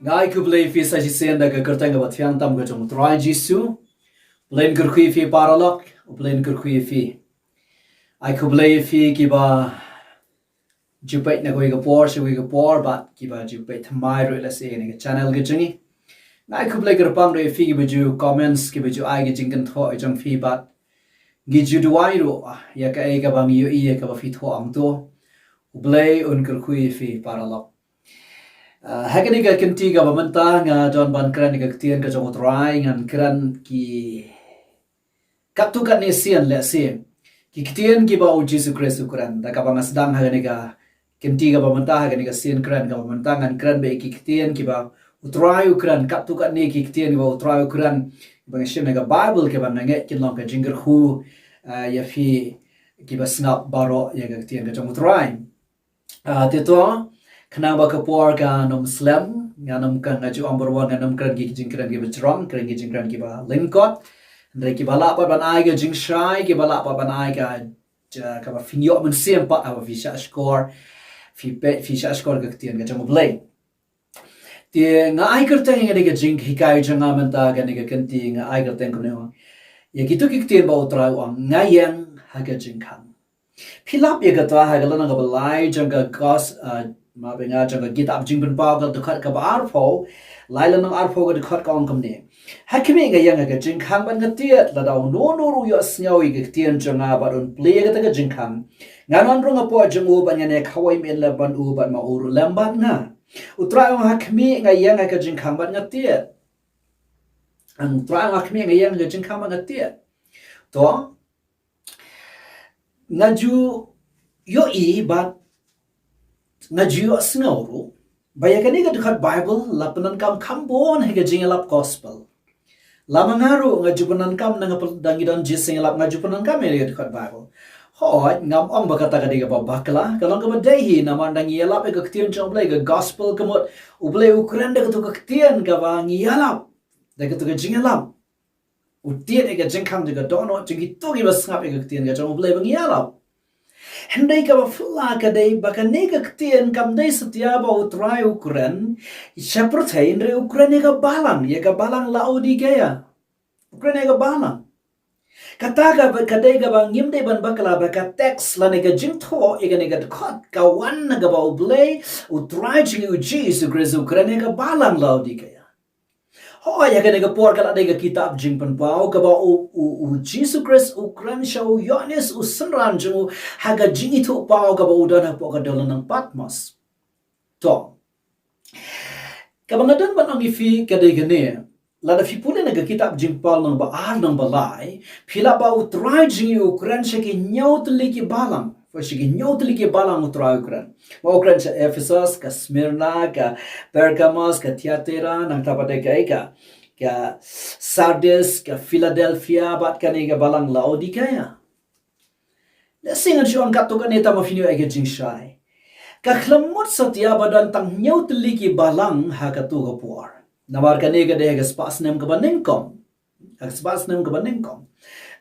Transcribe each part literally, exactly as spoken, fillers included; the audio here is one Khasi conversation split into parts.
Nga ai khublei ïa phi sa shisien da ka kyrteng kaba thiang tam ka jong u Trai Jisu. Blei un kyrkhu ïa phi paralok, Blei un kyrkhu ïa phi. Ai khublei ïa phi kiba ju peit na kawei ka por sha kawei ka por bad kiba ju peit thymmai ruh lehse ïa kane ka channel ka jong ngi. Nga ai khublei kyrpang ruh ïa phi kiba ju comments, kiba ju ai ka jingkynthoh ïa jong phi bad ngi ju duwai ruh ïa kaei kaba ngi ïohi ïa kaba phi thoh hangto. U Blei un kyrkhu ïa phi paralok. Ah, ha kane ka kynti kaba mynta nga don ban kren ïa ka ktien ka jong u Trai, ngan kren ki katto katne sien lehse ki ktien kiba u Jisu Khrist u kren. Da kaba nga sdang ha kane ka kynti kaba mynta, ha kane ka sien kren kaba mynta, ngan kren beit ïa ki ktien kiba u Trai u kren, katto katne ki ktien kiba u Trai u kren, kiba nga shim na ka Bible, kiba nga ngeit kin long ka jingkyrkhu, ah, ïa phi kiba sngap baroh ïa ka ktien ka jong u Trai. Ah, te to, khnang ba ka por kan ym slem, ngan ym kren, nga ju ong baroh, ngan ym kren ki jingkren kiba jrong, kren ki jingkren kiba lyngkot. Hynrei kiba lah pat ban ai ka jingshai, kiba lah pat ban ai ka, ja, kaba phin ïoh mynsiem pat haba phi shah shkor, phi peit, phi shah shkor ka ktien ka jong u Blei. Te nga ai kyrteng ïa kane ka jinghikai jong nga mynta, kane ka kynti nga ai kyrteng kumne, ïa kito ki ktien ba u Trai u ong, nga ïeng ha ka jingkhang. Phi lap ïa kata ha ka lynnong kaba lai jong ka gos, ah, ma ba nga jong ka kitab Jingpynpaw ka dkhot kaba arphew, lai lynnong arphew ka dkhot ka ong kumne. Ha khmih nga ïeng ha ka jingkhang bad nga tied, lada uno uno ruh u ïohsngew ïa ka ktien jong nga bad un plie ïa kata ka jingkhang, ngan wan rung hapoh jong u bad ngan ïa khawai miet lem bad u bad ma u ruh lem bad nga. U Trai u ong ha khmih nga ïeng ha ka jingkhang bad nga tied. U Trai u ong ha khmih nga ïeng ha ka jingkhang bad nga tied. To, nga ju ïohi bad nga ju ïohsngew ruh ba ïa kane ka dkhot Bible la pyndonkam kham bun ha ka jingïalap gospel. Lada nga ruh nga ju pyndonkam, na nga pyn-, da ngi don jingïalap nga ju pyndonkam ïa kane ka dkhot Bible. Hooid, ngam ong ba kata ka dei kaba bakla, ka long kaba dei hi, namar da ngi ïalap ïa ka ktien jong u Blei, ka gospel, ka mut u Blei u kren da kato ka ktien kaba ngi ïalap, da kato ka jingïalap. U tied ïa ka jingkhang jong ka dohnud jong kito kiba sngap ïa ka ktien ka jong u Blei ba ngi ïalap. Hynrei kaba phylla ka dei ba kane ka ktien kam dei satia ba u Trai u kren sha pyrthei, hynrei u kren ïa ka balang, ïa ka balang Laodikaia. U kren ïa ka balang. Kata ka, ka dei kaba ngim dei ban bakla ba ka text lane ka jingthoh ïa kane ka dkhot ka wan na kaba u Blei, u Trai jong ngi u Jisu Khrist u kren ïa ka balang Laodikaia. Hooid, ha kane ka por ka la dei ka kitab Jingpynpaw kaba u, u, u Jisu Khrist u kren sha u Ïoannis u synran jong u ha ka jingithuhpaw kaba u don hapoh ka dewlynnong Patmos. To, kaba nga don ban ong ïa phi ka dei kane. Lada phi pule na ka kitab Jingpynpaw lynnong ba ar, lynnong ba lai, phi lap ba u Trai jong ngi u kren sha ki hynñiew tylli ki balang. Phi, sha ki hynñiew tylli ki balang u Trai u kren. Ba u kren sha Ephesus, ka Smyrna, ka Pergamos, ka Thyatira, nangta pat ka, ka, ka Sardis, ka Philadelphia, bad kane ka balang Laodikaia. Lehse ngan shu ong katto katne tang ba phin ïoh ïa ka jingshai. Ka khlem mut satia ba don tang hynñiew tylli ki balang ha kato ka por. Namar kane ka dei ha ka spah snem kaba nyngkong. Ha ka spah snem kaba nyngkong.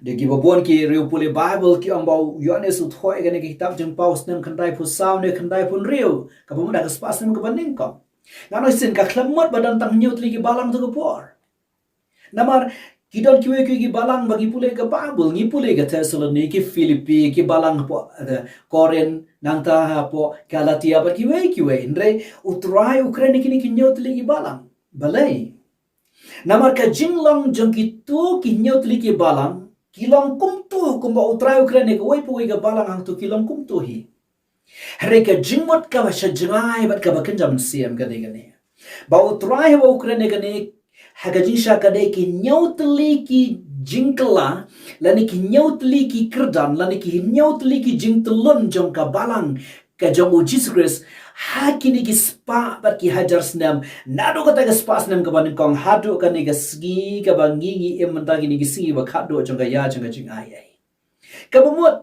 Dei kiba bun ki riewpule Bible ki ong ba u Ïoannis u thoh ïa kane ka kitab Jingpynpaw snem khyndaiphew saw ne khyndaiphew hynriew. Kaba mut ha ka spah snem kaba nyngkong. Ngan ong shisien ka khlem mut ba don tang hynñiew tylli ki balang kato ka por. Namar ki don kiwei kiwei ki balang ba ngi pule ka Bible, ngi pule ka Thessaloniki, Philippi, ki balang hapoh, eh, Korinth, nangta hapoh Galatia, bad kiwei kiwei. Hynrei u Trai u kren ïa kine ki hynñiew tylli ki balang. Balei? Namar ka jinglong jong kito ki hynñiew tylli ki balang ki long kumto, kumba u Trai u kren ïa kawei pa kawei ka balang hangto ki long kumto hi. Hynrei ka jingmut kaba sha jngai bad kaba kynja mynsiem ka dei kane. Ba u Trai haba u kren ïa kane, ha ka jingshai ka dei ki hynñiew tylli ki jingkylla, lane ki hynñiew tylli ki kyrdan, lane ki hynñiew tylli ki jingtyllun jong ka balang ka jong u Jisu Khrist, ha kine ki spah bad ki hajar snem, naduh kata ka spah snem kaba nyngkong, haduh kane ka sngi kaba ngi, ngi im mynta, kine ki sngi ba khatduh jong ka ïa jong ka jingaiei. Kaba mut,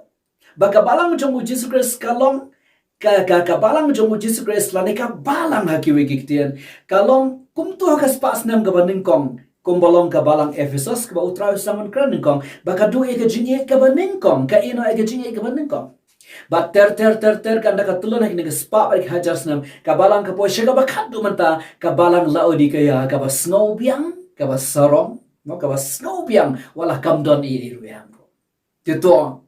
ba ka balang jong u Jisu Khrist ka long, ka, ka, ka balang jong u Jisu Khrist lane ka balang ha kiwei ki ktien ka long kumto ha ka spah snem kaba nyngkong, kumba long ka balang Ephesus kaba u Trai u sdang ban kren nyngkong, ba ka duh ïa ka jingïeit kaba nyngkong, ka ïehnoh ïa ka jingïeit kaba nyngkong. Bad ter ter ter ter ka ynda ka tyllun ha kine ki spah bad ki hajar snem, ka balang ka poi sha kaba khatduh mynta, ka balang Laodikaia, kaba sngewbiang, kaba sarong, no, kaba sngewbiang, wat la kam don ei ei ruh em. Te to,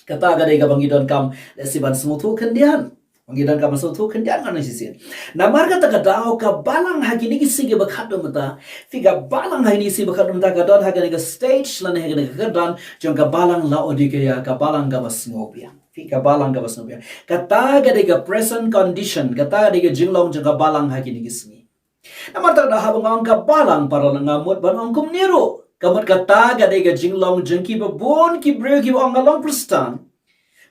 kata ka dei kaba ngi donkam lehse ban sngewthuh khyndiat. Ngi donkam ban sngewthuh khyndiat, ngan ong shisien. Namar kata ka daw, ka balang ha kine ki sngi kiba khatduh mynta, phi, ka balang ha kine ki sngi kiba khatduh mynta ka don ha kane ka stage lane ha kane ka kyrdan jong ka balang Laodikaia, ka balang kaba sngewbiang. Phi, ka balang kaba sngewbiang. Kata ka dei ka present condition, kata ka dei ka jinglong jong ka balang ha kine ki sngi. Namar kata ka daw, haba nga ong ka balang, paralok, nga mut ban ong kumne ruh. Ka mut kata ka dei ka jinglong jong kiba bun ki briew kiba ong nga long Khristan,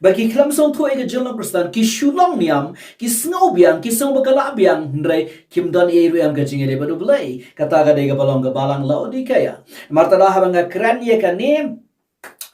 ba ki khlem sngewthuh ïa ka jinglong Khristan, ki shu long niam, ki sngewbiang, ki sngew ba ka la biang, hynrei kim don ei ei ruh em ka jingïadei bad U Blei. Kata ka dei kaba long ka balang Laodikaia. Namar kata ka daw, haba nga kren ïa kane,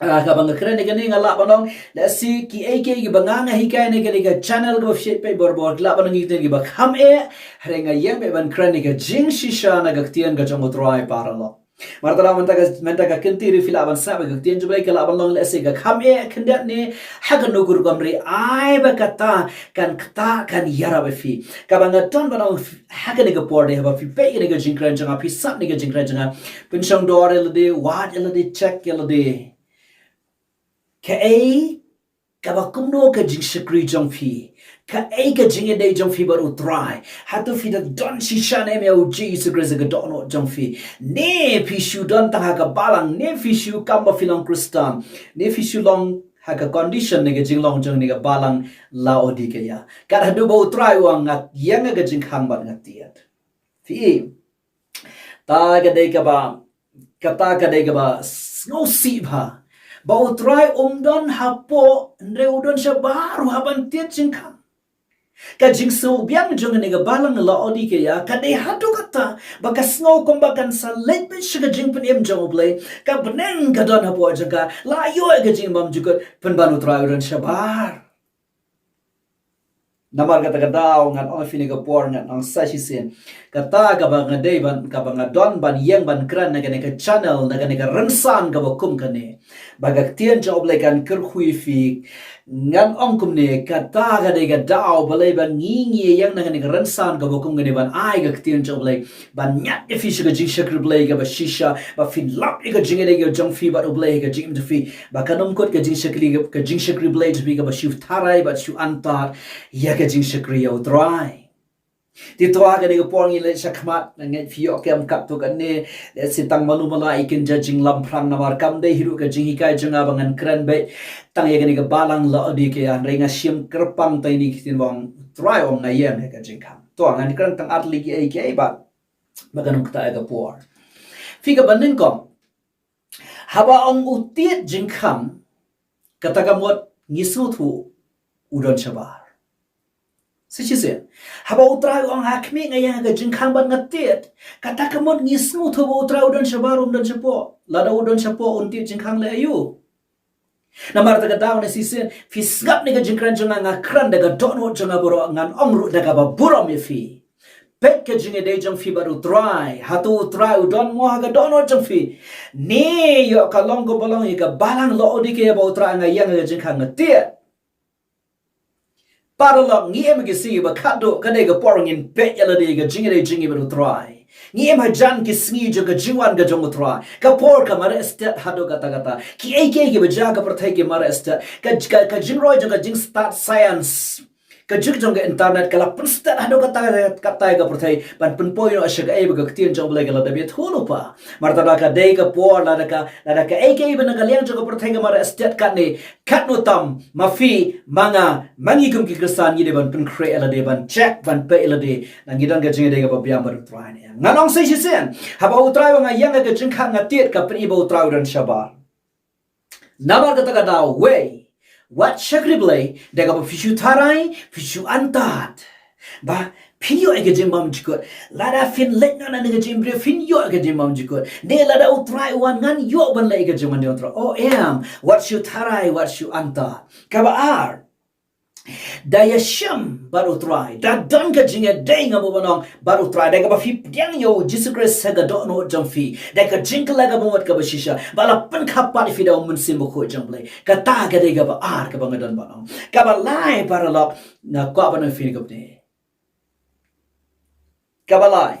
ah, kaba nga kren ïa kane, nga lah ban ong, lehse kiei kiei kiba nga, nga hikai na kane ka channel kaba phi peit borbor, lah ban ong ki ktien kiba kham eh, hynrei nga ïeng beit ban kren ïa ka jingshisha na ka ktien ka jong U Trai, paralok. Namar kata ka daw, mynta ka, mynta ka kynti ruh phi lah ban sngap ba ka ktien jong U Blei ka lah ban long lehse ka kham eh khyndiat ne ha kano ka rukom, hynrei ai ba kata kan ktah, kan ïarap ïa phi. Kaba nga don ban ong ha kane ka por dei, haba phi peit ïa kane ka jingkren jong nga, phi sngap ïa kane ka jingkren jong nga, pynshong dor ïa lade, wad ïa lade, check ïa lade. Kaei kaba kumno ka jingshakri jong phi? Kaei ka jingïadei jong phi bad U Trai? Hato phi da don shisha ne em ïa U Jisu Khrist ha ka dohnud jong phi? Ne phi shu don tang ha ka balang, ne phi shu kam ba phi long Khristan, ne phi shu long ha ka condition ne ka jinglong jong kane ka balang Laodikaia. Kat haduh ba U Trai u ong nga ïeng ha ka jingkhang bad nga tied. Phi, kata ka dei kaba, kata ka dei kaba sngewsih bha. Ba U Trai um don hapoh, hynrei u don shabar ruh ha ban tied jingkhang. Ka jingsngewbiang jong kane ka balang Laodikaia ka dei haduh katta ba ka sngew kumba kan sa leit beit sha ka jingpynim jong U Blei. Ka bneng ka don hapoh jong ka, la ïoh ïa ka jingbymjukut, pynban U Trai u don shabar. Namar kata ka daw ngan ong ïa phi ha kane ka por, ngan ong sa shisien. Kata kaba nga dei ban, kaba nga don ban ïeng ban kren na kane ka channel, na kane ka rynsan kaba kum kane, ba ka ktien jong U Blei kan kyrkhu ïa phi. Ngan ong kumne, kata ka dei ka daw balei ba ngi ngi ïeng na kane ka rynsan kaba kum kane, ban ai ka ktien jong U Blei ban ñiad ïa phi sha ka jingshakri Blei kaba shisha, ba phin lap ïa ka jingïadei ka jong phi bad U Blei, ka jingim jong phi ba kan ym kut ka jingshakri, ka jingshakri Blei jong phi kaba shu tharai bad shu antad ïa ka jingshakri ïa U Trai. Te to ha kane ka por ngi leit shakhmat, nga ngeit phi ïoh kem katto katne, lehse tang malu mala i kynja jinglamphrang, namar kam dei hi ruh ka jinghikai jong nga ba ngan kren beit tang ïa kane ka balang Laodikaia, hynrei nga shim kyrpang tang ïa kine ki ktien ba ong U Trai u ong nga ïeng ha ka jingkhang. To ngan kren tang ar tylli kiei kiei bad ba kan ym ktah ïa ka por. Phi, kaba nyngkong, haba ong u tied jingkhang, kata ka mut ngi sngewthuh u don shabar. Sa shisien, haba U Trai u ong ha khmih nga ïeng ha ka jingkhang bad nga tied, kata ka mut ngi sngewthuh ba U Trai u don shabar, um don shapoh. Lada u don shapoh un tied jingkhang leh aïu? Namar kata ka daw, ngan shisien, phi sngap ïa ka jingkren jong nga, nga kren da ka dohnud jong nga baroh, ngan ong ruh da kaba burom ïa phi. Peit ka jingïadei jong phi bad U Trai, hato U Trai u don mo ha ka dohnud jong phi? Ne ïoh ka long kaba long ïa ka balang Laodikaia ba U Trai u ong nga ïeng ha ka jingkhang nga tied. Paralok, ngi im ha ki sngi ba khadduh, ka dei ka por ngin peit ïa lade ka jingïadei jong ngi bad U Trai. Ngi im hajan ki sngi jong ka jingwan ka jong U Trai. Ka por ka mareh stet haduh katta katta. Kiei kiei kiba jia ha ka pyrthei ki mareh stet. Ka, ka, ka jingroi jong ka jingstad science, ka juk jong ka internet ka la pynstet haduh katta katta ïa ka pyrthei ban pynpoi noh sha kaei ba ka ktien jong U Blei ka la dep ïathuh lypa. Namar kata ka dei ka por, lada ka, lada kaei kaei ba na ka liang jong ka pyrthei ka mareh stet katne, katno tam ma phi, ma nga, ma ngi kum ki Khristan ngi dei ban pynkhreh ïa lade, ban check, ban peit ïa lade. Nang ngi don ka jingïadei kaba biang bad U Trai ne em. Ngan ong sa shisien, haba U Trai u ong nga ïeng ha ka jingkhang nga tied, ka pyni ba U Trai u don shabar. Namar kata ka daw, wei, wat shakri Blei da kaba phi shu tharai, phi shu antad. Ba phin ïoh ïa ka jingbymjukut. Lada phin leit noh na ka jingim briew phin ïoh ïa ka jingbymjukut. Ne lada U Trai u wan ngan ïoh ban leit ïa ka jingmane U Trai. Oh em, wat shu tharai, wat shu antad. Kaba ar, Da ïashem bad U Trai, da don ka jingïadei nga mut ban ong bad U Trai, da kaba phi pdiang ïa U Jisu Khrist ha ka dohnud jong phi, da ka jingkylla kaba mut kaba shisha, ba la pynkha pat ïa phi da U Mynsiem Bakhuid jong U Blei. Kata ka dei kaba ar kaba nga don ban ong. Kaba lai paralok, nga kwah ban ong ïa phi kumne. Kaba lai.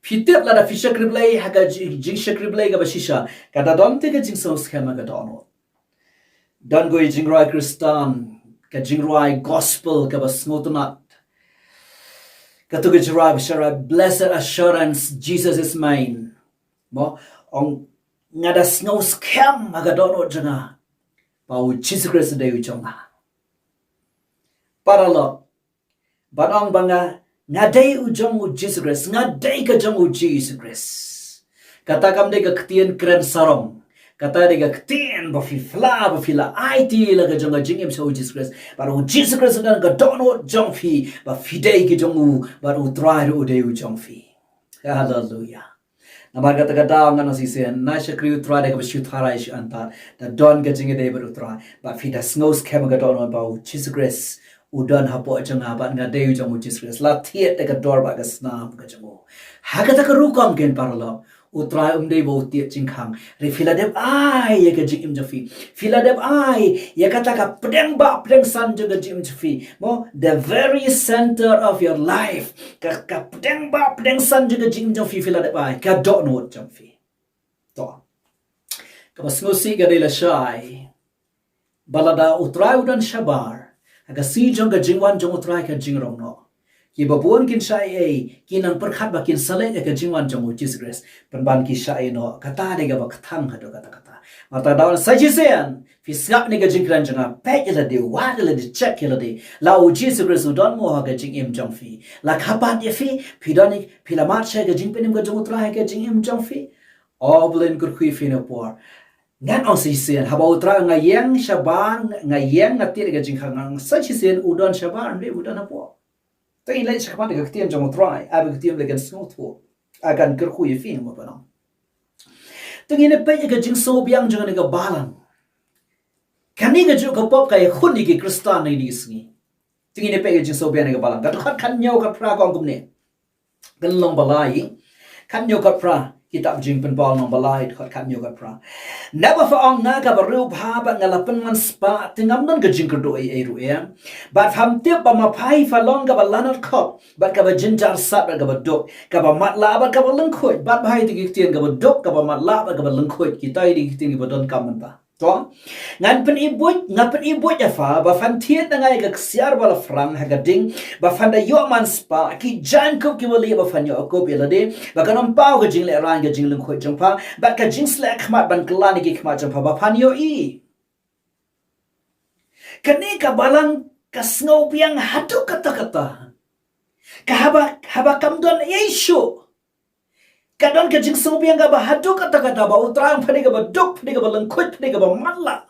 Phi tip lada phi shakri Blei ha ka ji-, jingshakri Blei kaba shisha, ka da don te ka jingsngewskhem ha ka dohnud. Don kawei jingrwai Khristan, ka jingrwai gospel kaba sngewtynnat. Kato ka jingrwai ba shai, "Blessed assurance, Jesus is mine." Mo, ong, nga da sngewskhem ha ka dohnud jong nga ba U Jisu Khrist u dei u jong nga. Paralok, ban ong ba nga, nga dei u jong U Jisu Khrist, nga dei ka jong U Jisu Khrist. Kata kam dei ka ktien kren sarong. Kata dei ka ktien ba phi pla, ba phi la aiti la ka jong ka jingim sha U Jisu Khrist. Bad U Jisu Khrist u don ha ka dohnud jong phi, ba phi dei ki jong u, bad U Trai ruh u dei u jong phi. Haleluia. Namar kata ka daw ngan ong shisien, na shakri U Trai da kaba shu tharai shu antad, da don ka jingïadei bad U Trai, bad phi da sngewskhem ha ka dohnud ba U Jisu Khrist u don hapoh jong nga bad nga dei u jong U Jisu Khrist. La thied da ka dor bad ka snam ka jong u. Ha kata ka rukom ken paralok, U Trai um dei ba u thied jingkhang. Hynrei phi la dep ai ïa ka jingim jong phi. Phi la dep ai ïa kata ka pdeng bah pdeng san jong ka jingim jong phi. Mo, the very center of your life. Ka, ka pdeng bah pdeng san jong ka jingim jong phi, phi la dep ai, ka dohnud jong phi. To. Kaba sngewsih ka dei lashai, ba lada U Trai u don shabar, ha ka sngi jong ka jingwan jong U Trai ka jingrong noh. Kiba bun kin shah ei ei, kin nang pyrkhat ba kin sa leit ha ka jingwan jong U Jisu Khrist. Pynban ki shah ei noh, kata dei kaba kthang haduh katta katta. Namar kata ka daw sa shisien, phi sngap ïa kane ka jingkren jong nga, peit ïa lade, wad ïa lade, check ïa lade. La U Jisu Khrist u don mo ha ka jingim jong phi? La kha pat ïa phi, phi don, phi la mad sha ka jingpynim ka jong U Trai ha ka jingim jong phi? O Blei un kyrkhu ïa phi na por. Ngan ong sa shisien, haba U Trai nga ïeng shabar, nga ïeng nga thied ïa ka jingkhang, nga ong sa shisien u don shabar, hynrei u don hapoh. To ngin leit shakhmat ïa ka ktien jong U Trai, ai ba ka ktien Blei kan sngewthuh, ai kan kyrkhu ïa phi mo, ban ong. To ngin ïa peit ïa ka jingsngewbiang jong kane ka balang. Kane kajuh ka pop ka ïakhun ïa ki Khristan ha kine ki sngi. To ngin ïa peit ïa ka jingsngewbiang jong kane ka balang. Ka dkhot khathynñiew khatphra ka ong kumne. Ka lynnong ba lai, khathynñiew khatphra, kitab Jingpynpaw lynnong ba lai, dkhot khathynñiew khatphra. Naba pha ong nga kaba riewbha bad nga la pynwan spah, te ngam don ka jingkyrduh ei ei ruh ïa. Bad pham tip ba ma pha hi pha long kaba lanot khop, bad kaba jynjar sat bad kaba duk, kaba matlah bad kaba lyngkhuit, bad bha ïa ki ktien kaba duk, kaba matlah bad kaba lyngkhuit, kita ïa ki ktien kiba donkam mynta. To, ngan pyni buit, nga pyni buit ïa pha, ba phan thied na nga ïa ka ksiar ba la phrang ha ka ding, ba phan da ïoh man spah, ki jaiñkup kiba lieh ba phan ïoh kup ïa lade, ba kan ym paw ka jinglehraiñ ka jinglyngkhuit jong pha, bad ka jingsleh khmat ban kylla na ki khmat jong pha, ba phan ïohi. Kane ka balang ka sngewbiang haduh katta katta. Ka haba, haba kam don ei shuh. Ka don ka jingsngewbiang kaba haduh katta katta, ba U Trai pha dei kaba duk, pha dei kaba lyngkhuit, pha dei kaba matlah.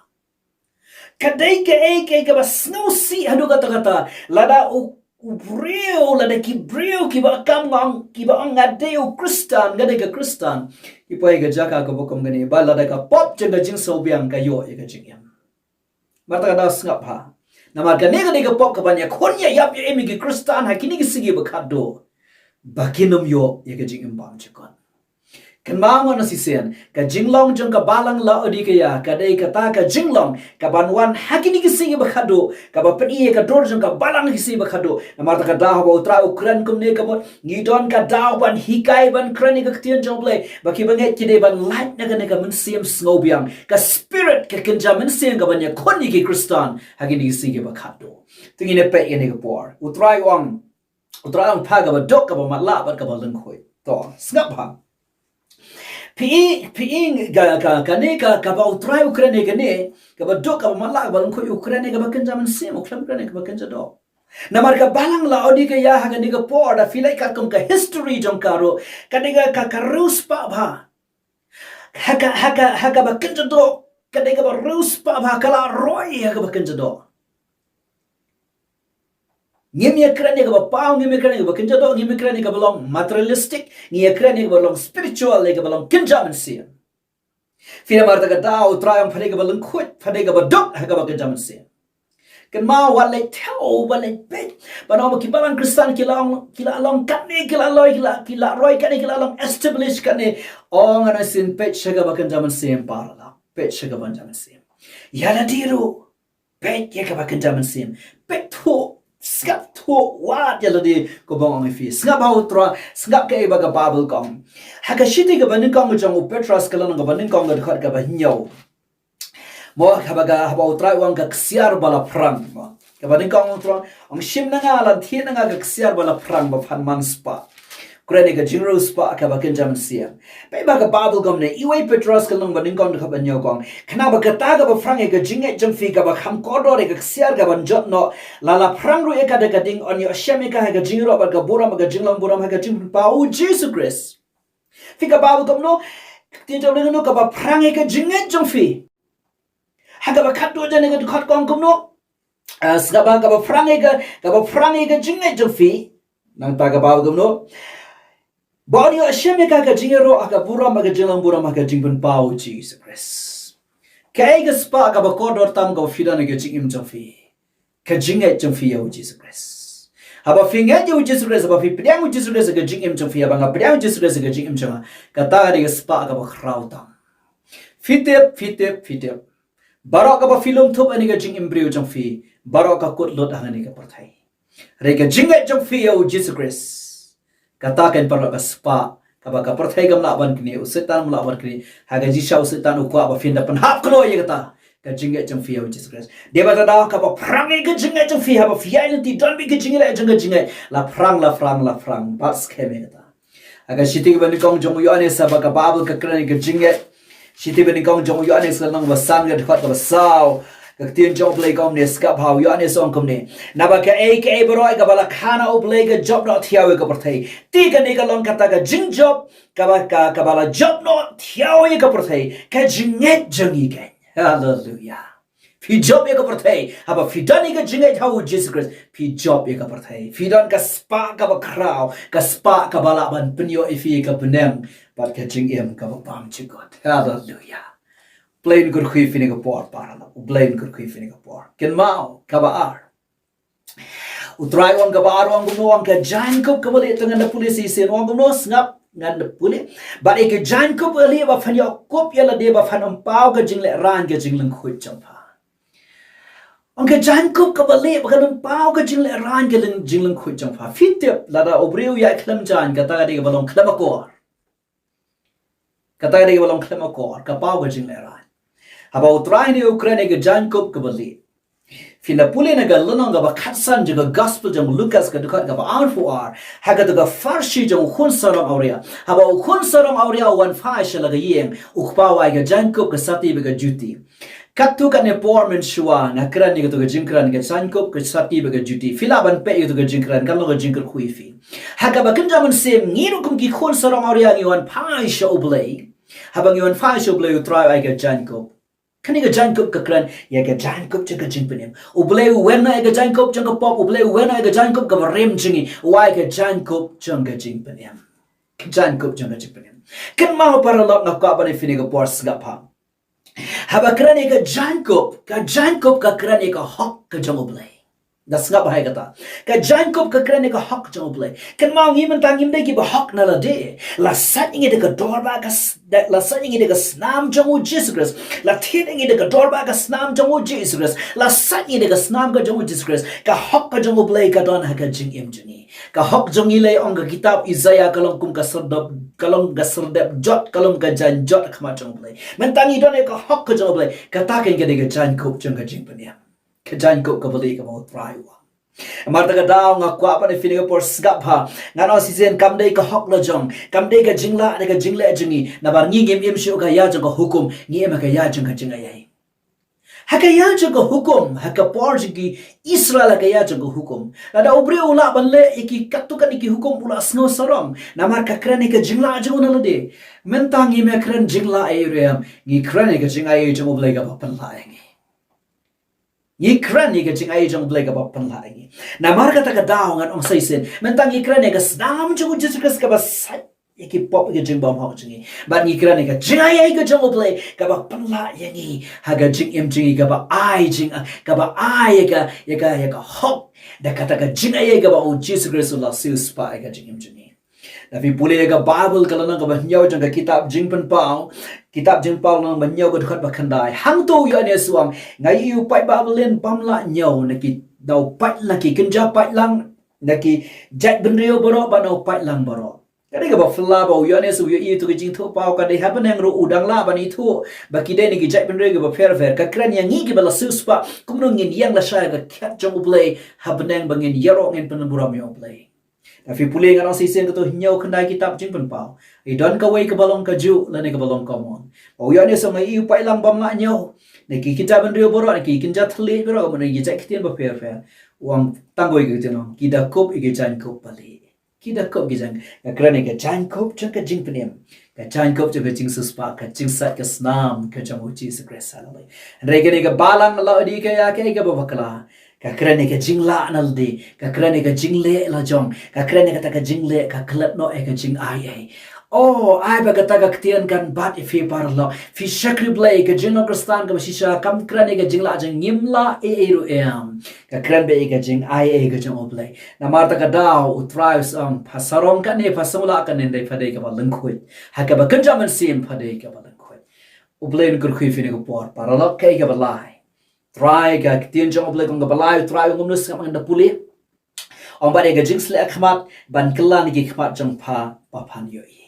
Ka dei kaei kaei kaba sngewsih haduh katta katta. Lada u, u briew, lada ki briew kiba kam nga ong, kiba ong nga dei u Khristan, nga dei ka Khristan, ki poi ha ka jaka kaba kum kane, ba lada ka pop jong ka jingsngewbiang ka ïoh ïa ka jingim. Namar kata ka daw sngap bha. Namar kane ka dei ka pop kaban ïakhun ïa ïap ïa im ïa ki Khristan ha kine ki sngi ba khatduh, ba kin ym ïoh ïa ka jingim bymjukut. Kynmaw ngan ong shisien, ka jinglong jong ka balang Laodikaïa ka dei kata ka jinglong kaban wan ha kine ki sngi ba khatduh, kaba pyni ïa ka dur jong ka balang ha ki sngi ba khatduh. Namar kata ka daw haba U Trai u kren kumne ka mut ngi don ka daw ban hikai, ban kren ïa ka ktien jong U Blei, ba kiba ngeit ki dei ban lait na kane ka mynsiem sngewbiang, ka spirit, ka kynja mynsiem kaban ïakhun ïa ki Khristan ha kine ki sngi ba khatduh. To ngin ïa peit ïa kane ka por. U Trai u ong, U Trai u ong pha kaba duk, kaba matlah bad kaba lyngkhuit. To, sngap bha. Phi i, phi i ka, ka, kane ka, kaba U Trai u kren ïa kane, kaba duk, kaba matlah, kaba lyngkhuit, u kren ïa kaba kynja mynsiem, u khlem kren ïa kaba kynja doh. Namar ka balang Laodikaïa ha kane ka por, da phi leit katkum ka history jong ka ruh, ka dei ka, ka, ka riewspah bha. Ha ka, ha ka, ha kaba kynja doh, ka dei kaba riewspah bha, ka la roi ha kaba kynja doh. Ngim ïa kren ïa kaba paw, ngim ïa kren ïa kaba kynja doh, ngim ïa kren ïa kaba long materialistic, ngi ïa kren ïa kaba long spiritual, ïa kaba long kynja mynsiem. Phi, namar kata ka daw U Trai u ong pha dei kaba lyngkhuit, pha dei kaba duk ha kaba kynja mynsiem. Kynmaw, wat leit thew, wat leit peit. Ba nang ba ki balang Khristan ki la ong, ki la long katne, ki la loi, ki la, ki la roi katne, ki la long establish katne. Ong, ngan ong shisien, peit sha kaba kynja mynsiem, paralok. Peit sha kaba kynja mynsiem. Ïa lade ruh, peit ïa kaba kynja mynsiem. Peit thuh, sngap thuh, wat ïa lade, kumba nga ong ïa phi. Sngap ha u Trai, sngap kaei ba ka Baibl ka ong. Ha ka shithi kaba nyngkong jong u Petros, ka lynnong kaba nyngkong, ka dkhot kaba hynñiew. Mo, haba ka, haba u Trai u ong, ka ksiar ba la phrang, mo. Kaba nyngkong u Trai u ong, shim na nga, lane thied na nga ka ksiar ba la phrang, ba phan man spah. Kren ïa ka jingriewspah kaba kynja mynsiem. Peit ba ka Baibl ka ong kumne, iwei Petros ka lynnong ba nyngkong, dkhot ba hynñiew ka ong, khnang ba kata kaba phrang ïa ka jingngeit jong phi, kaba kham kordor ïa ka ksiar kaban jot noh, la la phrang ruh ïa ka da ka ding, yn ïoh shem ïa ka ha ka jingïaroh bad ka burom, ha ka jinglong burom, ha ka jingpynpaw u Jisu Khrist. Phi, ka Baibl kumno? Ka ktien jong u Blei kumno, kaba phrang ïa ka jingngeit jong phi. Ha kaba khatduh jong kane ka dkhot ka ong kumno? Ah, sngap ba, kaba phrang ïa ka, kaba phrang ïa ka jingngeit jong phi. Nangta ka Baibl kumno? Ba yn ïoh shem ïa ka ha ka jingïaroh, ha ka burom, ha ka jinglong burom, ha ka jingpynpaw u Jisu Khrist. Kaei ka spah kaba kordor tam kaba phi don ha ka jingim jong phi? Ka jingngeit jong phi ïa u Jisu Khrist. Haba phi ngeit ïa u Jisu Khrist, haba phi pdiang u Jisu Khrist ha ka jingim jong phi, haba nga pdiang u Jisu Khrist ha ka jingim jong nga, kata ka dei ka spah kaba khraw tam. Phi tip, phi tip, phi tip. Baroh kaba phi lum thup ha kane ka jingim briew jong phi, baroh ka kut lut ha kane ka pyrthei. Hynrei ka jingngeit jong phi ïa u Jisu Khrist, kata kan pynlong ka spah kaba ka pyrthei kam lah ban knieh, u Soitan um lah ban knieh. Ha ka jingshisha u Soitan u kwah ba phin da pynhap kloi ïa kata ka jingngeit jong phi ïa u Jisu Khrist. Dei ba kata ka daw kaba phrang ïa ka jingngeit jong phi, haba phi ïaid lynti, don beit ka jingngeit, jong ka jingngeit, la phrang, la phrang, la phrang, bad skhem ïa kata. Ha ka shithi kaba nyngkong jong u Ïoannis, haba ka Baibl ka kren ïa ka jingngeit. Shithi ba nyngkong jong u Ïoannis, ka lynnong ba san, ka dkhot kaba saw. Ka ktien jong u Blei ka ong kumne, sngap bha, u Ïoannis u ong kumne. Naba kaei kaei baroh kaba la kha na u Blei ka jop noh thiaw ïa ka pyrthei. Te kane ka long kata ka jingjop kaba, ka, kaba la jop noh thiaw ïa ka pyrthei. Ka jingngeit jong ngi keiñ. Haleluya. Phi jop ïa ka pyrthei. Haba phi don ïa ka jingngeit ha u Jisu Khrist, phi jop ïa ka pyrthei. Phi don ka spah kaba khraw, ka spah kaba lah ban pynïoh ïa phi ïa ka bneng bad ka jingim kaba bymjukut. Haleluya. U Blei un kyrkhu ïa phi ha kane ka por, paralok. U Blei un kyrkhu ïa phi ha kane ka por. Kynmaw, kaba ar. U Trai u ong, kaba ar u ong kumno, u ong ka jaiñkup kaba lieh, to ngan da pule shisien, u ong kumno, sngap, ngan da pule. Bad ïa ka jaiñkup kaba lieh ba phan ïoh kup ïa lade, ba phan ym paw ka jinglehraiñ ka jinglyngkhuid jong pha. U ong ka jaiñkup kaba lieh ba kan ym paw ka jinglehraiñ ka ling-, jinglyngkhuid jong pha. Phi tip, lada u briew u ïaid khlem jaiñ, kata ka dei kaba long khlem akor. Kata ka dei kaba long khlem akor, ka paw ka jinglehraiñ. Haba u Trai une u kren ïa ka jaiñkup kaba lieh. Phin da pule na ka lynnong kaba khatsan jong ka Gospel jong u Lukas, ka dkhot kaba arphew ar. Ha kata ka pharshi jong u khun sarong awria. Haba u khun sarong awria u wan phai sha la ka ïing, u kpa u ai ka jaiñkup, ka sati bad ka juti. Katto katne por mynshuwa nga kren ïa kato ka jingkren, ka jaiñkup, ka sati bad ka juti. Phi lah ban peit ïa kato ka jingkren, kan long ka jingkyrkhu ïa phi. Ha kaba kynja mynsiem, ngi ruh kum ki khun sarong awria ngi wan phai sha u Blei. Haba ngi wan phai sha u Blei, u Trai u ai ka jaiñkup. Kane ka jaiñkup ka kren ïa ka jaiñkup jong ka jingpynim. U Blei u wer noh ïa ka jaiñkup jong ka pop, u Blei u wer noh ïa ka jaiñkup kaba rim jong ngi, u ai ka jaiñkup jong ka jingpynim. Ka jaiñkup jong ka jingpynim. Kynmaw, paralok, nga kwah ban ong ïa phi ha kane ka por, sngap bha. Haba kren ïa ka jaiñkup, ka jaiñkup ka kren ïa ka hok ka jong u Blei. Da sngap bha ïa kata. Ka jaiñkup ka kren ïa ka hok jong u Blei. Kynmaw, ngi mynta ngim dei kiba hok na lade. La sait ïa ngi da ka dorbar ka s-, da, la sait ïa ngi da ka snam jong u Jisu Khrist. La thied ïa ngi da ka dorbar ka snam jong u Jisu Khrist. La sait ïa ngi da ka snam ka jong u Jisu Khrist. Ka hok ka jong u Blei ka don ha ka jingim jong ngi. Ka hok jong ngi, lei ong ka kitab Isaïah, ka long kum ka syrdep, ka long ka syrdep jot, ka long ka jaiñ jot ha khmat jong u Blei. Mynta ngi don ïa ka hok ka jong u Blei. Kata keiñ ka dei ka jaiñkup jong ka jingpynim. Ka jaiñkup kaba lieh kaba u Trai u ong. Namar kata ka daw nga kwah ban ong ïa phi ha kane ka por, sngap bha. Ngan ong shisien, kam dei ka hok la jong, kam dei ka jinglah, dei ka jingleh jong ngi. Namar ngi ngim im shuh ha ka ïa jong ka hukum, ngi im ha ka ïa jong ka jingaiei. Ha ka ïa jong ka hukum, ha ka por jong ki Israel ha ka ïa jong ka hukum. Lada u briew u lah ban leh ïa ki katto katne ki hukum u la sngew sarong. Namar ka kren ïa ka jinglah jong u na lade. Mynta ngim ïa kren jinglah ei ruh em. Ngi kren ïa ka jingaiei jong u Blei kaba pynlah ïa ngi. Ngi kren ïa ka jingaiei jong u Blei kaba pynlah ïa ngi. Namar kata ka daw ngan ong sa shisien. Mynta ngi kren ïa ka snam jong u Jisu Khrist kaba sait. ïa ki pop, ïa ki jingbymhok jong ngi. Bad ngi kren ïa ka jingaiei ka jong U Blei kaba pynlah ïa ngi ha ka jingim jong ngi, kaba ai jing, kaba ai ïa ka, ïa ka, ïa ka hok da kata ka jingaiei kaba U Jisu Khrist u la siewspah ïa ka jingim jong ngi. Da phi pule ïa ka Baibl, ka lynnong kaba hynñiew jong ka kitab Jingpynpaw, kitab Jingpynpaw lynnong ba hynñiew, ka dkhot ba khyndai. Hangto u Ïoannis u ong, nga ïohi u paid Babilon bym lah ñiew, na ki daw paid lang, ki kynja paid lang, na ki jaitbynriew baroh bad na u paid lang baroh. Ka dei kaba phylla ba u Ïoannis u ïohi ïa ka jingthoh paw, ka dei ha bneng ruh u dang lah ban ithuh ba ki dei na ki jaitbynriew kiba pher pher. Ka kren ïa ngi kiba la siewspah, kumno ngin ïeng lashai ïa ka khet jong U Blei ha bneng, ba ngin ïaroh, ngin pynburom ïa U Blei. Da phi pule, nga ong shisien, kato hynñiew khyndai kitab Jingpynpaw, i don kawei kaba long kajuh lane kaba long common. Ba u Ïoannis u ong, nga ïohi u paid lang bym lah ñiew, na ki kynja bynriew baroh, na ki kynja thylliej baroh, na ki jait ktien bapher pher. U ong tang kawei ka ktien, u ong, ki da kup ïa ki jaiñkup balieh. Ki da kup ki jaiñ, nga kren ïa ka jaiñkup jong ka jingpynim, ka jaiñkup jong ka jingsiewspah, ka jingsait ka snam ka jong U Jisu Khrist. Haleluia. Hynrei kane ka balang Laodikaïa, kaei kaba bakla? Ka kren ïa ka jinglah na lade, ka kren ïa ka jingleh lajong, ka kren ïa kata ka jingleh, ka klet noh ïa ka jingaiei. O, ai ba kata ka ktien kan bat ïa phi paralok. Phi shakri Blei, ka jinglong Khristan kaba shisha kam kren ïa ka jinglah jong ngim lah ei ei ruh em. Ka kren beit ïa ka jingaiei ka jong U Blei. Namar kata ka daw U Trai u ong, pha sarong kane, pha sngewlah kane, hynrei pha dei kaba lyngkhuid. Ha kaba kynja mynsiem pha dei kaba lyngkhuid. U Blei un kyrkhu ïa phi ha kane ka por paralok, kaei kaba lai? Trai, ka ktien jong U Blei ka ong kaba lai, U Trai u ong, kumno, sngap, ngan da pule. Ong, bad ïa ka jingsleh khmat ban kylla na ki khmat jong pha, ba phan ïohi.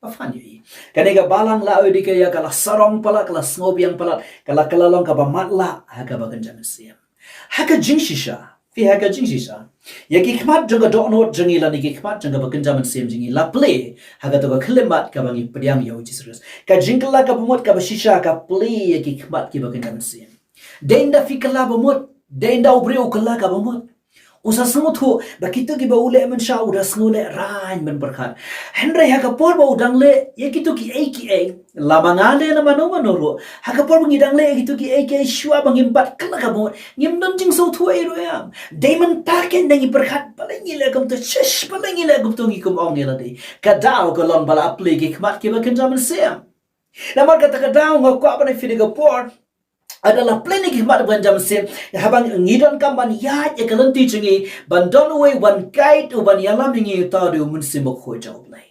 Ba phan ïohi. Kane ka balang Laodikaïa ka la sarong palat, ka la sngewbiang palat, ka la, ka la long kaba matlah ha kaba kynja mynsiem. Ha ka jingshisha, phi, ha ka jingshisha, ïa ki khmat jong ka dohnud jong ngi lane ki khmat jong kaba kynja mynsiem jong ngi la plie ha kato ka khyllipmat kaba ngi pdiang ïa U Jisu Khrist. Ka jingkylla kaba mut kaba shisha ka plie ïa ki khmat kiba kynja mynsiem. Dei ynda phi kylla ba mut, dei ynda u briew u kylla kaba mut, u sa sngewthuh ba kito kiba u leh mynshuwa u da sngewlehraiñ ban pyrkhat. Hynrei ha ka por ba u dang leh ïa kito kiei kiei, la ma nga leh, la mano mano ruh, ha ka por ba ngi dang leh ïa kito kiei kiei shuwa ba ngim pat kylla kaba mut, ngim don jingsngewthuh ei ruh em. Dei mynta kein da ngi pyrkhat, balei ngi leh kumto, shish, balei ngi leh kumto, ngi kum ong ïa lade. Ka daw ka long ba la plie ki khmat kiba kynja mynsiem. Namar kata ka daw nga kwah ban ïathuh ïa phi ha kane ka por, lada la plie na ki khmat kiba kynja mynsiem, haba ngi donkam ban ïaid ïa ka lynti jong ngi, ban don uwei uban guide, uban ïalam ïa ngi, uta u dei U Mynsiem Bakhuid jong U Blei.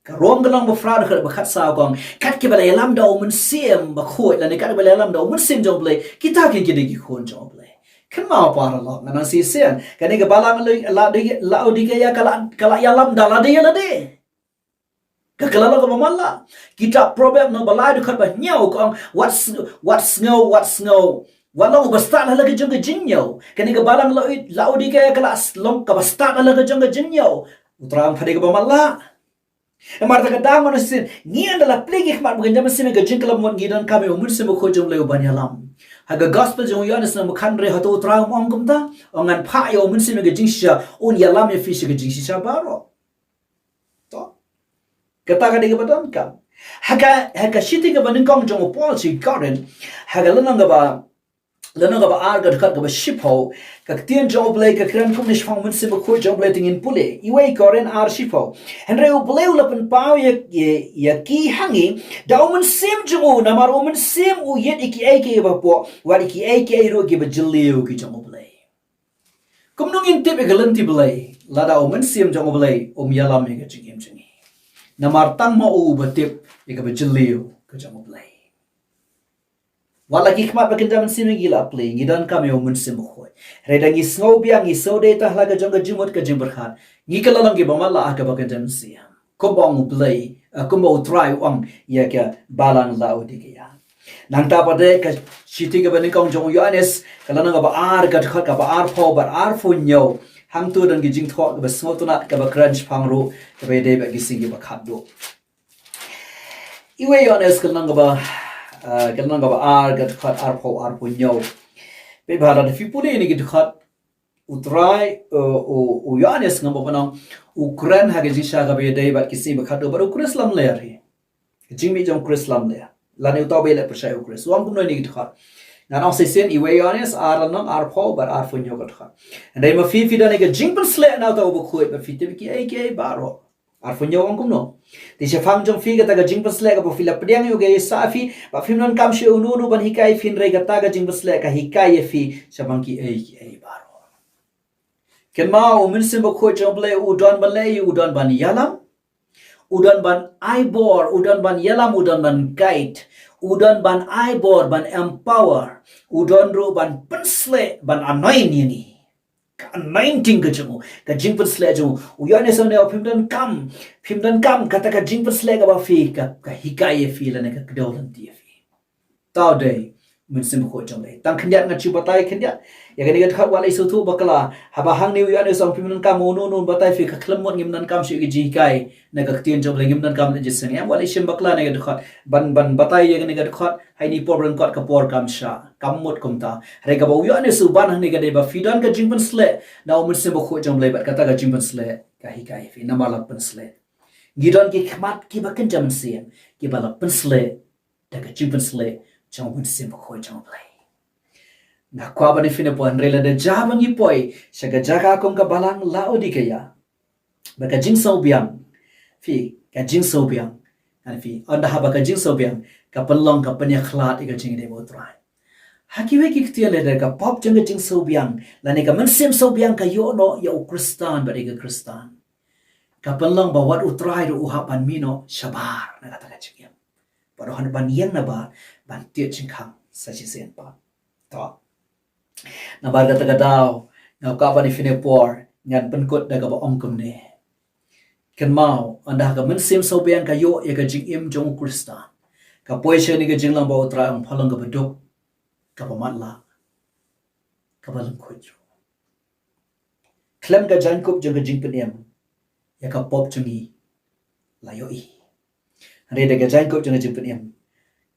Ka Rom ka lynnong ba phra, dkhot ba khatsaw ka ong, kat kiba la ïalam da U Mynsiem Bakhuid, lane kat kiba la ïalam da U Mynsiem jong U Blei, kita kein ki dei ki khun jong U Blei. Kynmaw paralok, ngan ong shisien, kane ka balang Laodikaïa ka la, ka la ïalam da lade ïa lade. Ka kylla long kaba matlah. Kitab Proverb lynnong ba lai, dkhot ba hynñiew ka ong, wat s-, wat sngew, wat sngew, wat long uba stad ha la ka jong ka jingñiew. Kane ka balang Lao-, Laodikaïa ka la s-, long kaba stad ha la ka jong ka jingñiew. U Trai u ong pha dei kaba matlah. Namar kata ka daw ngan ong shisien, ngi ynda la plie ki khmat ba kynja mynsiem, ka jingkylla mut ngi donkam ïa U Mynsiem Bakhuid jong U Blei uban ïalam. Ha ka Gospel jong u Ïoannis lynnong ba khathynriew, hato U Trai um ong kumta? U ong, ngan phah ïa U Mynsiem ïa ka jingshisha, un ïalam ïa phi sha ka jingshisha baroh. To. Kata ka dei kaba donkam. Ha ka, ha ka shithi kaba nyngkong jong u Paul sha ki Korinth, ha ka lynnong kaba, lynnong kaba ar, ka dkhot kaba shiphew, ka ktien jong U Blei ka kren kumne shaphang U Mynsiem Bakhuid jong U Blei, te ngin pule. Iwei Korinth ar shiphew. Hynrei U Blei u la pynpaw ïa, ïa, ïa ki ha ngi da U Mynsiem jong u, namar U Mynsiem u ïeit ïa kiei kiei ba hapoh, wat ïa kiei kiei ruh kiba jylliew ki jong U Blei. Kumno ngin tip ïa ka lynti Blei lada U Mynsiem jong U Blei um ïalam ïa ka jingim jong ngi? Namar tang ma u uba tip ïa kaba jylliew ka jong U Blei. Wat la ki khmat ba kynja mynsiem ngi la plie, ngi donkam ïa U Mynsiem Bakhuid. Hynrei da ngi sngewbiang, ngi sngewdei tang ha la ka jong ka jingmut ka jingpyrkhat, ngi kylla long kiba matlah ha kaba kynja mynsiem. Kumba ong U Blei, eh, kumba U Trai u ong ïa ka balang Laodikaïa. Nangta pat de ka shithi kaba nyngkong jong u Ïoannis, ka lynnong kaba ar, ka dkhot kaba arphew bad arphew hynñiew. Hangto don ki jingthoh kaba sngewtynnat kaba kren shaphang ruh kaba ïadei bad ki sngi kiba khatduh. Iwei Ïoannis ka lynnong kaba, eh, ka lynnong kaba ar, ka dkhot arphew, arphew hynñiew. Peit bha, lada phi pule ïa kine ki dkhot, U Trai, uh, u, u Ïoannis, ngam ban ong, u kren ha ka jingshisha kaba ïadei bad ki sngi ba khatduh, bad u Khrist lamler hi. Ka jingmih jong u Khrist lamler. Lane uta uba ïaleh pyrshah ïa u Khrist. U ong kumno ïa kine ki dkhot? Ngan ong shisien, Iwei Ïoannis ar lynnong, arphew bad arphew hynñiew ka dkhot. Hynrei ma phi, phi don ïa ka jingpynshlur na uta uba khuid, bad phi tip ïa kiei kiei baroh. Arphew hynñiew ong kumno? Te shaphang jong phi kata ka jingpynsleh kaba phi la pdiang ïa u ka ïasaid phi, ba phim donkam shuh ïa uno uno ban hikai phi, hynrei kata ka jingpynsleh ka hikai ïa phi shaphang kiei kiei baroh. Kynmaw, u Mynsiem Bakhuid jong U Blei u don ban leh, u don ban ïalam, u don ban ai bor, u don ban ïalam, u don ban guide, u don ban ai bor, ban empower, u don ruh ban pynsleh, ban anoint ïa ngi. Ka anointing ka jong u, ka jingpynsleh jong u. U ïoh ne sa ne, phim donkam, phim donkam kata ka jingpynsleh kaba phi, ka, ka hikai ïa phi lane ka kdew lynti ïa phi. Tau dei Mynsiem Bakhuid jong U Blei. Tang khyndiat ngan shu batai khyndiat ïa kane ka dkhot, wat la sngewthuh bakla. Haba hangne u ïoh ne sa phim donkam, uno uno batai phi, ka khlem mut ngim donkam shuh ïa ka jinghikai na ka ktien jong U Blei, ngim donkam na jingseng. Em, wat la shim bakla ne ka dkhot. Ban, ban batai ïa kane ka dkhot ha kane ka por ryngkat, ka por kam shah, kam mut kumta. Hynrei kaba u ïoh ne sa u ban hangne ka dei ba phi don ka jingpynsleh na u Mynsiem Bakhuid jong U Blei, bad kata ka jingpynsleh ka hikai ïa phi namar la pynsleh. Ngi don ki khmat kiba kynja mynsiem kiba la pynsleh da ka jingpynsleh jong u Mynsiem Bakhuid jong U Blei. Nga kwah ban ïa phi ne poi, hynrei lada jia ba ngi poi sha ka jaka kum ka balang Laodikaia, ba ka jingsngewbiang, phi, ka jingsngewbiang, ngan phi, ynda haba ka jingsngewbiang ka pynlong, ka pynïakhlad ïa ka jingïadei bad U Trai. Ha kiwei ki ktien lada ka pop jong ka jingsngewbiang lane ka mynsiem sngewbiang ka ïoh noh ïa u Khristan bad ïa ka Khristan, ka pynlong ba wat U Trai ruh u hap ban mih noh shabar na kata ka jingim. Bad u hap ban ïeng nabar ban tied jingkhang sa shisien pat. To. Namar kata ka daw nga kwah ban ïa phi ne poi, ngan pynkut da kaba ong kumne. Kynmaw, ynda ka mynsiem sngewbiang ka ïoh ïa ka jingim jong u Khristan, ka poi sha kane ka jinglong ba U Trai u ong pha long kaba duk, kaba matlah, kaba lyngkhuid ruh. Khlem ka jaiñkup jong ka jingpynim, ïa ka pop jong ngi la ïohi. Hynrei da ka jaiñkup jong ka jingpynim,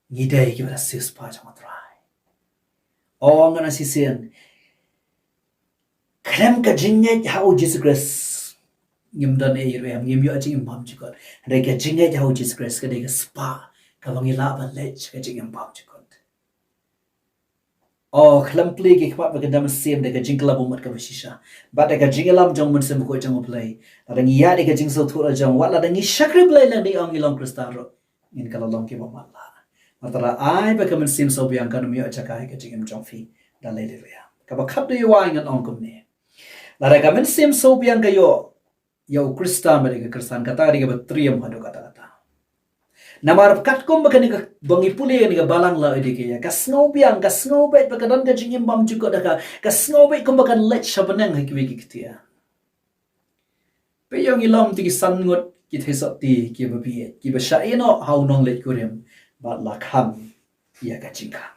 ngi dei kiba la siewspah jong U Trai. Ong ngan ong shisien, khlem ka jingngeit ha u Jisu Khrist, ngim don ei ruh em, ngim ïoh jingim bymjukut. Hynrei ka jingngeit ha u Jisu Khrist ka dei ka spah kaba ngi lah ban leit sha ka jingim bymjukut. O, khlem plie ki khmat bad ka mynsiem da ka jingkylla bymmat kaba shisha, bad da ka jingïalam jong u Mynsiem Bakhuid jong U Blei. Lada ngi ïaid da ka jingsngewthuh la jong, wat lada ngi shakri Blei lane ong ngi long Khristan ruh, ngin kylla long kiba matlah. Namar kata ai ba ka mynsiem sngewbiang kan ym ïoh jaka ha ka jingim jong phi da lei lei ruh. Kaba khatduwai wai ngan ong kumne. Lada ka mynsiem sngewbiang ka ïoh ïa u Khristan bad ïa ka Khristan, kata ka dei kaba triem haduh katta katta. Namar katkum ba kane ka, ba ngi pule kane ka balang Laodikaia, ka sngewbiang, ka sngewbeit ba ka don ka jingim bymjukut da ka, ka sngewbeit kumba kan leit sha bneng ha kiwei ki ktien. Peit ïa ngi long te ki san ngut ki theisotti kiba bieit, kiba shah ïehnoh ha u nongleit kurim bad la khang ïa ka jingkhang.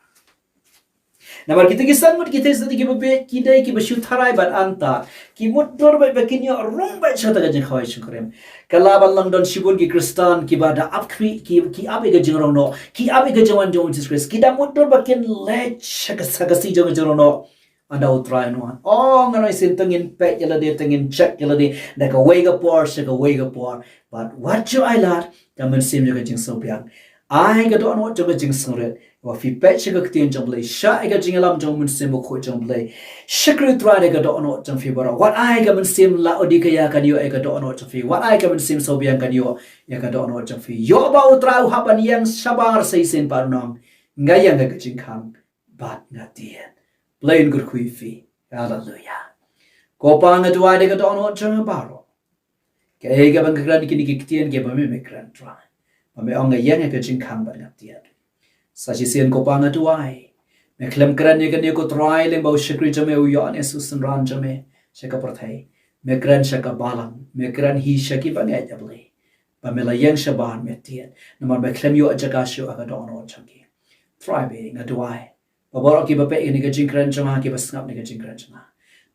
Namar kita ki san ngut ki theisotti kiba bieit ki dei kiba shu tharai bad antad, ki mutdur bad ba kin ïoh rung bad sha kata ka jingkhawai jingkurim. Ka lah ban long don shibun ki Khristan kiba da ap khmih, ki, ki ap ïa ka jingrong noh, ki ap ïa ka jingwan jong u Jisu Khrist, ki da mutdur ba kin leit sha ka, sha ka sngi jong ka jingrong noh. Ynda U Trai un wan. O, ngan ong shisien, to ngin peit ïa lade, to ngin check ïa lade da kawei ka por sha kawei ka por. Bad wat ju ailad, ka mynsiem jong ka jingsngewbiang, ai ka dohnud jong ka jingsngewrit. Wat phi peit sha ka ktien jong U Blei, shah ïa ka jingïalam jong u Mynsiem Bakhuid jong U Blei, shakri U Trai da ka dohnud jong phi baroh. Wat ai ka mynsiem Laodikaia kan ïoh ïa ka dohnud jong phi. Wat ai ka mynsiem sngewbiang kan ïoh ïa ka dohnud jong phi. Ïoh ba U Trai u hap ban ïeng shabar sa shisien pat, un ong, nga ïeng ha ka jingkhang bad nga tied. Blei un kyrkhu ïa phi. Haleluia. Ko Pa, nga duwai da ka dohnud jong nga baroh. Kaei kaba nga kren, kine ki ktien kiba me, me kren, Trai. Ba me ong nga ïeng ha ka jingkhang bad nga tied. Sa shisien ko Pa nga duwai, me khlem kren ïa kane ko Trai lyngba u shakri jong me u Ïoannis u synran jong me sha ka pyrthei. Me kren sha ka balang, me kren hi sha kiba ngeit, A Blei, ba me la ïeng shabar, me tied. Namar me khlem ïoh jaka shuh ha ka dohnud jong ki. Trai, ba nga duwai ba baroh kiba peit ïa kane ka jingkren jong nga, kiba sngap ïa kane ka jingkren jong nga,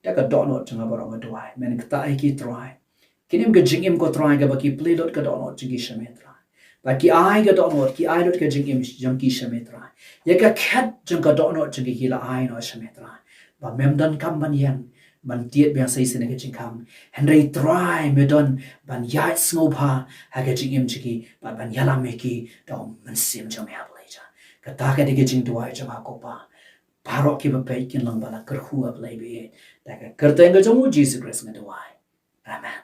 da ka dohnud jong nga baroh nga duwai men ktah ïa ki, Trai. Kin im ka jingim ko Trai kaba ki plie lut ka dohnud jong ki sha me, Trai. Ba ki ai ka dohnud, ki ai lut ka jingim jong ki sha me, Trai. Ïa ka khet jong ka dohnud jong ki ki la ai noh sha me, Trai. Ba mem donkam ban ïeng ban tied biang sa shisien ha ka jingkhang. Hynrei Trai me don ban ïaid sngewbha ha ka jingim jong ki, bad ban ïalam ïa ki da u Mynsiem jong me, A Blei jong nga. Kata ka dei ka jingduwai jong nga ko Pa. Baroh kiba peit kin long ba la kyrkhu, A Blei baieit. Da ka kyrteng ka jong u Jisu Khrist nga duwai. Amen.